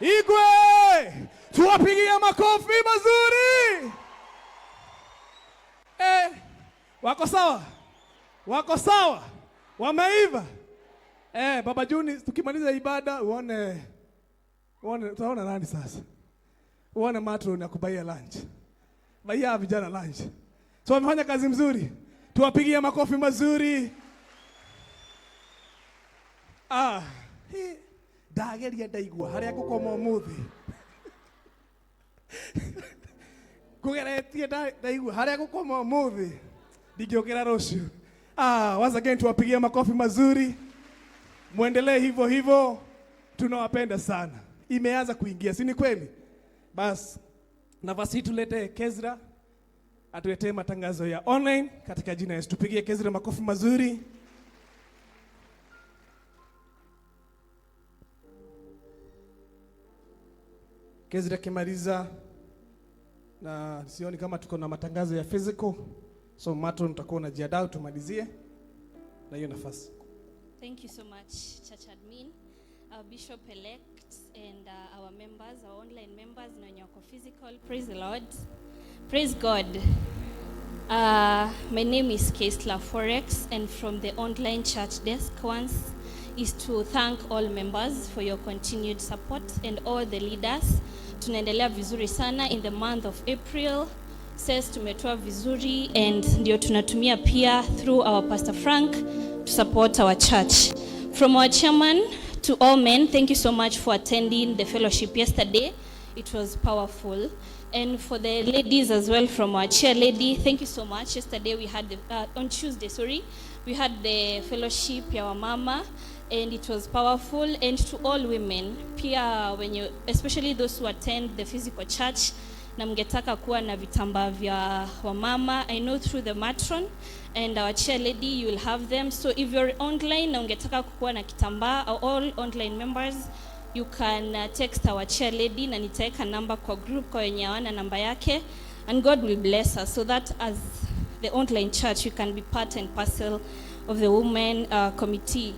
Igwe! Tuwapigie makofi mazuri. Eh, wako sawa? Wako sawa? Wameiva? Eh, Baba Juni, tukimaliza ibada uone uone utaona nani sasa? Uone matron akubuyia lunch. Buyia vijana lunch. So wamefanya kazi mzuri. Tuwapigie makofi mazuri. Ah, hi, ndageria ndaigua haria ngũkoma ũmũthĩ. Ngũgeretie ndaigua haria ngũkoma ũmũthĩ ndingĩũkĩra rũciũ. Ah, once again tuwapigie makofi mazuri. Muendelee hivyo hivyo, tunawapenda sana. Imeanza kuingia, si ni kweli? Bas, nafasi hii tulete Kezra atuletee matangazo ya online katika jina Yesu. Tupigie Kezra makofi mazuri. Kezra akimaliza, na sioni kama tuko na matangazo ya physical, so matron utakuwa unajiandaa tumalizie na hiyo nafasi. Thank you so much, Church Admin, our Bishop elect, and our members, our online members, na wenye wako physical. Praise the Lord. Praise God. My name is Keisla Forex, and from the online church desk, once is to thank all members for your continued support and all the leaders. Tunaendelea vizuri sana in the month of April. Says tumetoa vizuri and ndio tunatumia pia through our Pastor Frank to support our church. From our chairman to all men, thank you so much for attending the fellowship yesterday. It was powerful. And for the ladies as well, from our chair lady, thank you so much. Yesterday we had, the, on Tuesday, sorry, we had the fellowship ya wamama, and it was powerful. And to all women, pia when you, especially those who attend the physical church, na mngetaka kuwa na vitambaa vya wamama, I know through the matron and our chair lady you will have them. So if you're online na ungetaka kuwa na kitambaa, all online members, you can text our chair lady na nitaweka namba kwa group kwa wenye hawana namba yake, and God will bless us so that as the online church we can be part and parcel of the women committee.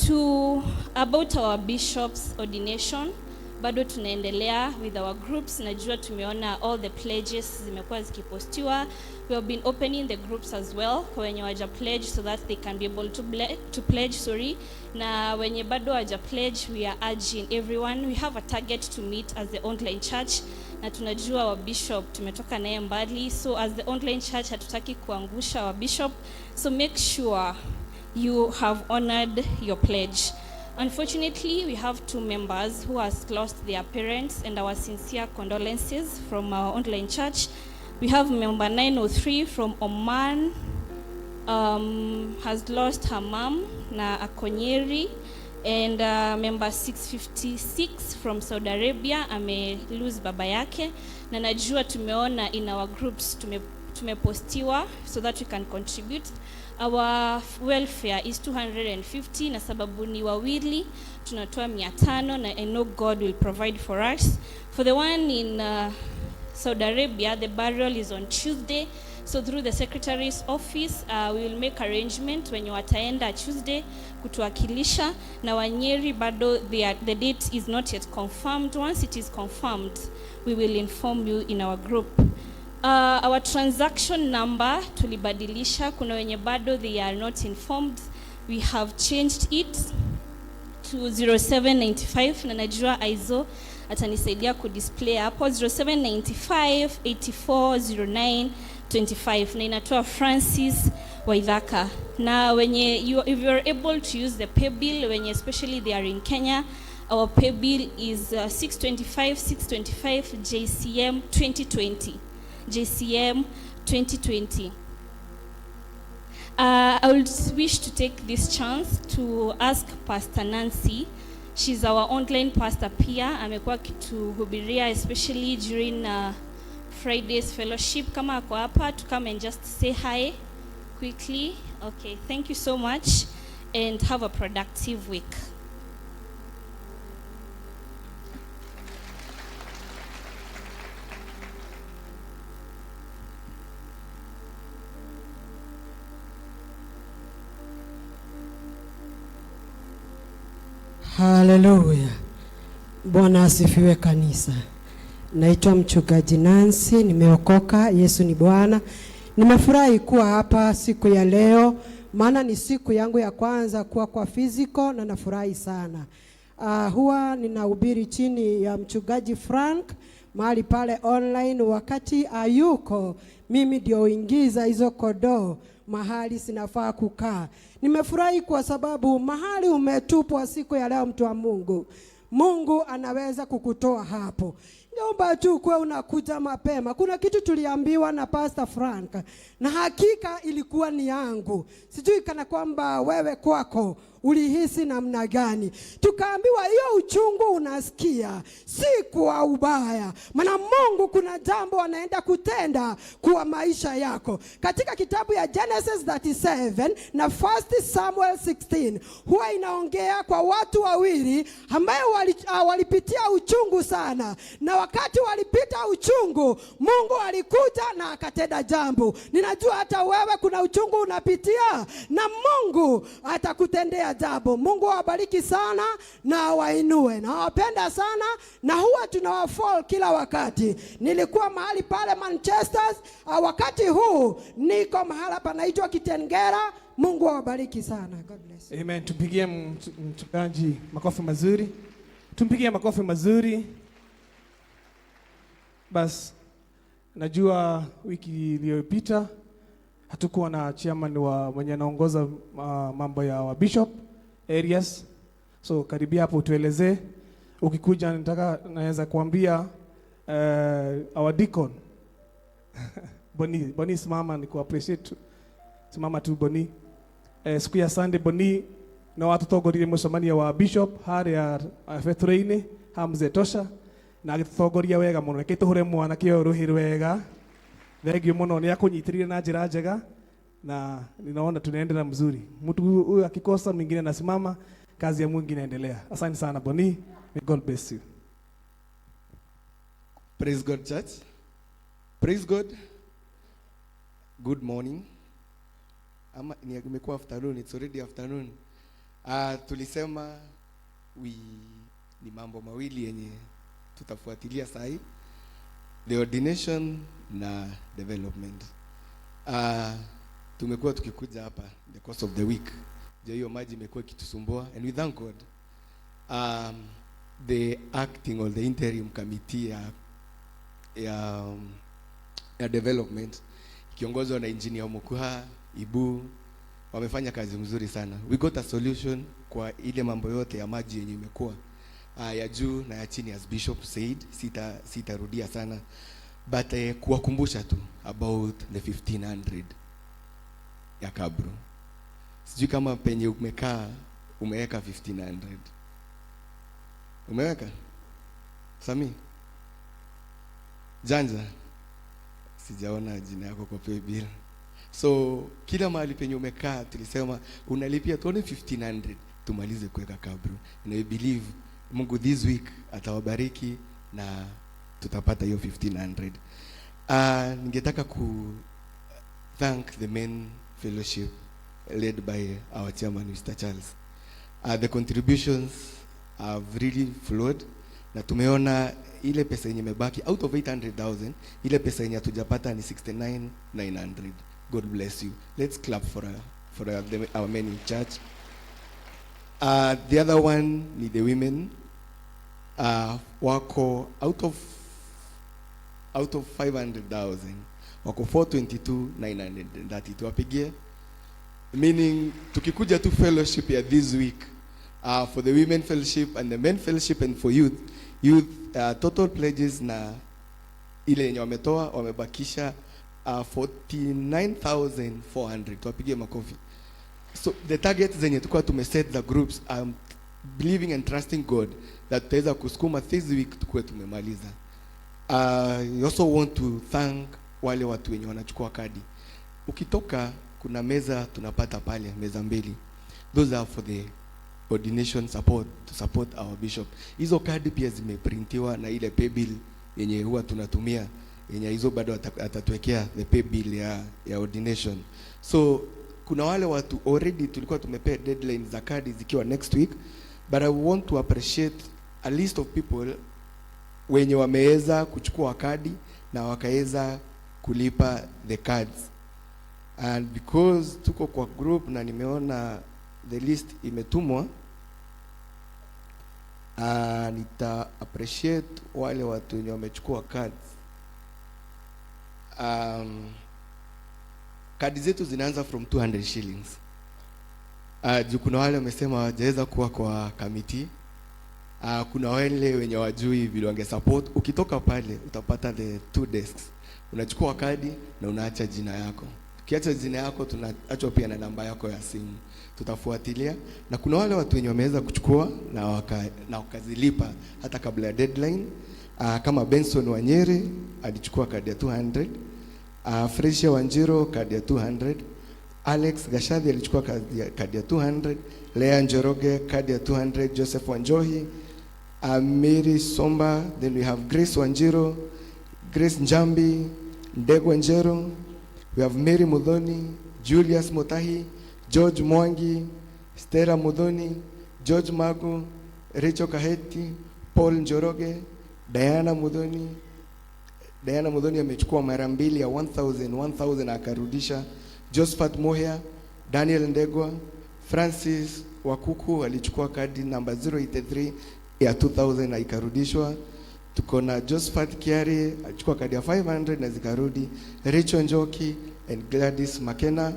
To about our bishop's ordination, bado tunaendelea with our groups. Najua tumeona all the pledges zimekuwa zikipostiwa. We have been opening the groups as well kwa wenye waja pledge so that they can be able to pledge, sorry. Na wenye bado waja pledge, we are urging everyone. We have a target to meet as the online church, na tunajua wa bishop tumetoka naye mbali, so as the online church hatutaki kuangusha wa bishop, so make sure you have honored your pledge. Unfortunately, we have two members who has lost their parents, and our sincere condolences from our online church. We have member 903 from Oman, has lost her mom, na ako Nyeri, and member 656 from Saudi Arabia ame lose baba yake, na najua tumeona in our groups tumepostiwa so that we can contribute. Our welfare is 250, na sababu ni wawili tunatoa 500, na I know God will provide for us. For the one in Saudi Arabia, the burial is on Tuesday. So through the secretary's office, we will make arrangement when wataenda Tuesday kutuwakilisha. Na wa Nyeri bado the date is not yet confirmed. Once it is confirmed, we will inform you in our group. Our transaction number tulibadilisha. Kuna wenye bado they are not informed. We have changed it to 0795, na najua Aizo atanisaidia kudisplay hapo 0795 8409 25, na inatoa Francis Waithaka. Na wenye you, if you are able to use the pay bill, wenye especially they are in Kenya, our pay bill is 625 625 JCM 2020. JCM 2020. I would wish to take this chance to ask Pastor Nancy. She's our online pastor pia. Amekuwa akituhubiria especially during Friday's fellowship. Kama ako hapa, to come and just say hi quickly. Okay, thank you so much and have a productive week. Haleluya. Bwana asifiwe kanisa. Naitwa mchungaji Nancy, nimeokoka, Yesu ni Bwana. Nimefurahi kuwa hapa siku ya leo, maana ni siku yangu ya kwanza kuwa kwa physical na nafurahi sana. Huwa ninahubiri chini ya mchungaji Frank mahali pale online. Wakati ayuko, mimi ndio uingiza hizo kondoo mahali zinafaa kukaa. Nimefurahi kwa sababu mahali umetupwa siku ya leo, mtu wa Mungu, Mungu anaweza kukutoa hapo. Naomba tu kuwa unakuja mapema. Kuna kitu tuliambiwa na Pastor Frank na hakika ilikuwa ni yangu. Sijui kana kwamba wewe kwako ulihisi namna gani. Tukaambiwa hiyo uchungu unasikia si kwa ubaya, maana Mungu kuna jambo anaenda kutenda kwa maisha yako. Katika kitabu ya Genesis 37 na 1 Samuel 16 huwa inaongea kwa watu wawili ambayo walipitia uchungu sana, na wakati walipita uchungu, Mungu alikuja na akatenda jambo. Ninajua hata wewe kuna uchungu unapitia na Mungu atakutendea jambo. Mungu awabariki sana na awainue. Nawapenda sana na huwa tunawafollow kila wakati. Nilikuwa mahali pale Manchester, wakati huu niko mahala panaitwa Kitengela. Mungu awabariki sana. God bless. Amen. Tumpigie mchungaji makofi mazuri. Tumpigie makofi mazuri. Bas, najua wiki iliyopita hatukuwa na chairman wa mwenye anaongoza mambo ya wa bishop areas. So karibia hapo utuelezee. Ukikuja nataka naweza kuambia our deacon Boni, Boni simama ni ku appreciate tu. Simama tu Boni. Siku ya Sunday Boni na watutongoririe mucemanio wa bishop haria betũrĩ-inĩ ha mzee Tosha na agĩtũtongoria wega mũno. Reke tũhũre mwanake ũyũ rũhĩ rwega. Thank you mũno, nĩ akũnyitĩrĩire na njĩra njega na ninaona tunaendelea mzuri. Mtu huyu akikosa mwingine anasimama, kazi ya Mungu inaendelea. Asante sana Boni. May God bless you. Praise God, church. Praise God. Good morning. Ama ni imekuwa afternoon, it's already afternoon. Tulisema ni mambo mawili yenye tutafuatilia sahi. The ordination na development. Tumekuwa tukikuja hapa the course of the week. Ndio hiyo maji imekuwa ikitusumbua and we thank God. The acting or the interim committee ya development ikiongozwa na Engineer Mukuha Ibu wamefanya kazi mzuri sana. We got a solution kwa ile mambo yote ya maji yenye imekuwa ya juu na ya chini, as Bishop said, sitarudia sana but kuwakumbusha tu about the 1500 ya Kabro. Sijui kama penye umekaa umeweka 1500. Umeweka? Sami? Janja? Sijaona jina yako kwa paybill. So kila mahali penye umekaa tulisema unalipia tuone 1500 tumalize kuweka kabro. And I believe Mungu this week atawabariki na tutapata hiyo 1500. Ningetaka ku thank the men fellowship led by our chairman Mr. Charles. The contributions have really flowed na tumeona ile pesa yenye imebaki out of 800,000, ile pesa yenye hatujapata ni 69,900. God bless you. Let's clap for our men in church. The other one ni the women. Wako out of 500,000 wako 422,930. Tuwapigie. Meaning tukikuja tu fellowship ya this week, for the women fellowship and the men fellowship and for youth, total pledges na ile yenye wametoa wamebakisha 49,400. Tuwapigie makofi. So the target zenye tulikuwa tumeset the groups, I'm believing and trusting God that tutaweza kusukuma this week tukuwe tumemaliza. I also want to thank wale watu wenye wanachukua kadi. Ukitoka kuna meza tunapata pale, meza mbili. Those are for the ordination support, to support our bishop. Hizo kadi pia zimeprintiwa na ile pay bill yenye huwa tunatumia, yenye hizo bado atatuwekea the pay bill ya ordination. So kuna wale watu already tulikuwa tumepea deadline za kadi zikiwa next week, but I want to appreciate a list of people wenye wameweza kuchukua kadi na wakaweza kulipa the cards. And because tuko kwa group na nimeona the list imetumwa, nita appreciate wale watu wenye wamechukua cards. Kadi zetu zinaanza from 200 shillings. Juu kuna wale wamesema hawajaweza kuwa kwa committee. Kuna wale wenye wajui vile wange support. Ukitoka pale utapata the two desks. Unachukua kadi na unaacha jina yako. Ukiacha jina yako, tunaachwa pia na namba yako ya simu. Tutafuatilia. Na kuna wale watu wenye wameweza kuchukua na wakazilipa hata kabla ya deadline. Kama Benson Wanyere alichukua kadi ya 200. Fresia Wanjiro kadi ya 200. Alex Gashadhi alichukua kadi ya 200. Lea Njoroge kadi ya 200. Joseph Wanjohi, Mary Somba, then we have Grace Wanjiro, Grace Njambi, Ndegwa Njero, we have Mary Muthoni, Julius Mutahi, George Mwangi, Stella Muthoni, George Magu, Rachel Kaheti, Paul Njoroge, Diana Muthoni. Diana Muthoni amechukua mara mbili ya 1000 1000 akarudisha. Josephat Moya, Daniel Ndegwa, Francis Wakuku alichukua kadi namba 083 ya 2000 na ikarudishwa. Tuko na Josephat Kiari alichukua kadi ya 500 na zikarudi. Rachel Njoki and Gladys Makena,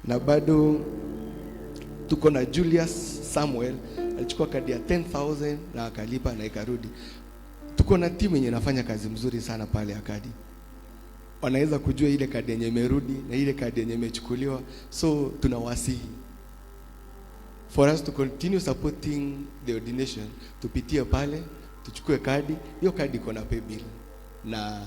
na bado tuko na Julius Samuel alichukua kadi ya 10,000 na akalipa na ikarudi. Tuko na timu yenye inafanya kazi mzuri sana pale ya kadi, wanaweza kujua ile kadi yenye imerudi na ile kadi yenye imechukuliwa. So tunawasihi for us to continue supporting the ordination, tupitie pale tuchukue kadi. Hiyo kadi iko na pay bill na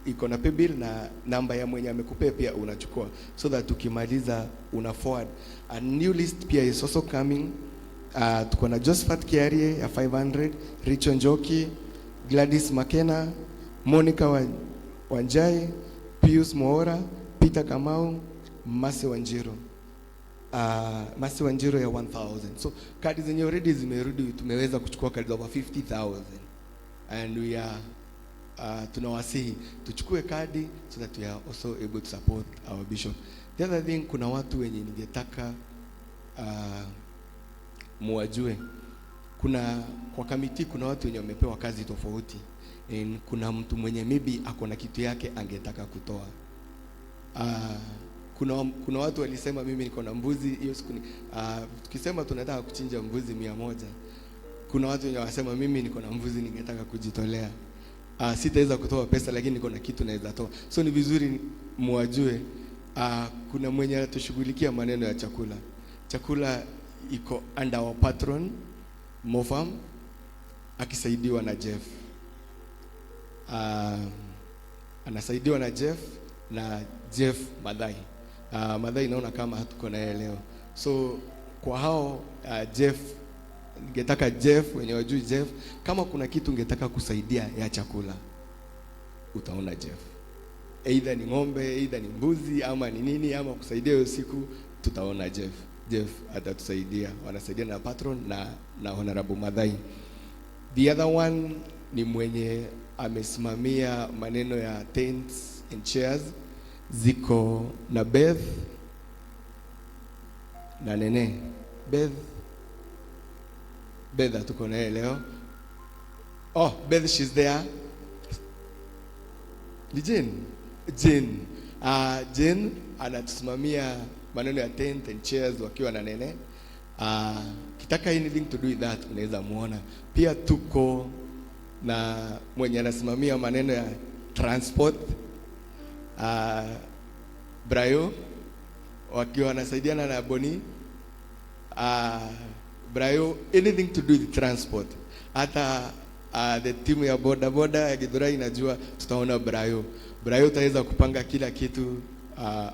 iko na pay bill na namba ya mwenye amekupea pia unachukua, so that ukimaliza una forward. A new list pia is also coming. Tuko na Josephat Kiarie ya 500, Rachel Njoki, Gladys Makena, Monica Wanjai, Pius Moora, Peter Kamau, Mase Wanjiru. Mase Wanjiru ya 1000. So kadi zenye already zimerudi, tumeweza kuchukua kadi over 50,000 and we are tunawasihi tuchukue kadi so that we are also able to support our bishop. The other thing, kuna watu wenye ningetaka muwajue. Kuna kwa committee kuna watu wenye wamepewa kazi tofauti, and kuna mtu mwenye maybe ako na kitu yake angetaka kutoa. Kuna watu walisema, "Mimi niko na mbuzi hiyo siku tukisema tunataka kuchinja mbuzi 100." Kuna watu wenye wanasema, "Mimi niko na mbuzi ningetaka kujitolea. Sitaweza kutoa pesa, lakini niko na kitu naweza toa." So ni vizuri muwajue. Kuna mwenye anatushughulikia maneno ya chakula. Chakula iko under our patron Mofam akisaidiwa na Jeff. Anasaidiwa na Jeff na Jeff Madhai. Madhai naona kama hatuko naye leo. So kwa hao, Jeff, ningetaka Jeff, wenye wajui Jeff, kama kuna kitu ungetaka kusaidia ya chakula, utaona Jeff. Either ni ng'ombe, either ni mbuzi ama ni nini, ama kusaidia hiyo siku, tutaona Jeff. Jeff atatusaidia. Wanasaidia na patron na Honorable Madhai. The other one ni mwenye amesimamia maneno ya tents and chairs, ziko na Beth na Nene. Beth, Beth hatuko naye leo. Oh, Beth, she's there. Ni Jane. Jane. Jane anatusimamia maneno ya tent and chairs wakiwa na Nene. Kitaka anything to do with that, unaweza muona. Pia tuko na mwenye anasimamia maneno ya transport, Brayo wakiwa wanasaidiana na Boni. Brayo, anything to do with transport, hata the team ya boda boda ya Githurai inajua tutaona Brayo. Brayo utaweza kupanga kila kitu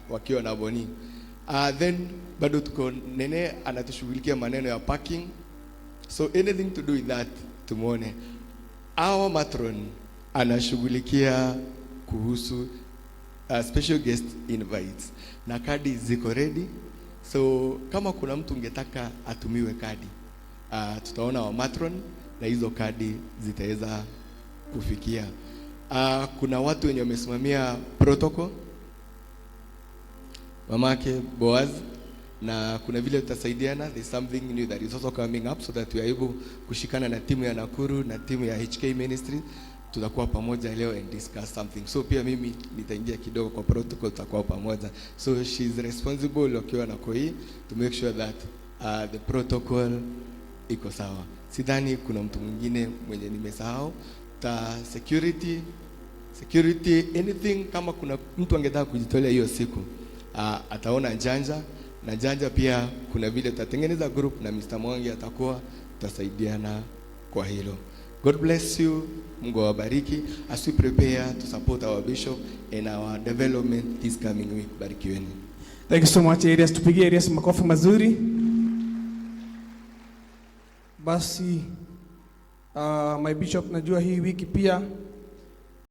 wakiwa na Boni. Then bado tuko Nene anatushughulikia maneno ya parking, so anything to do with that tumuone. Our matron anashughulikia kuhusu special guest invites na kadi ziko ready. So kama kuna mtu ungetaka atumiwe kadi, tutaona wa matron. na hizo kadi zitaweza kufikia. Kuna watu wenye wamesimamia protocol, mamake Boaz, na kuna vile tutasaidiana. There's something new that is also coming up so that we are able kushikana na timu ya Nakuru na timu ya HK Ministry. Tutakuwa pamoja leo and discuss something. So pia mimi nitaingia kidogo kwa protocol, tutakuwa pamoja. So she's responsible wakiwa na Koi to make sure that the protocol iko sawa. Sidhani kuna mtu mwingine mwenye nimesahau. Ta security, anything, kama kuna mtu angetaka kujitolea hiyo siku, ataona Njanja na Njanja pia kuna vile tutatengeneza group na Mr. Mwangi atakuwa, tutasaidiana kwa hilo. God bless you. Mungu awabariki as we prepare to support our bishop and our development this coming week. Barikiweni. Thank you so much, Arias. Tupigie Arias makofi mazuri. Basi my bishop, najua hii wiki pia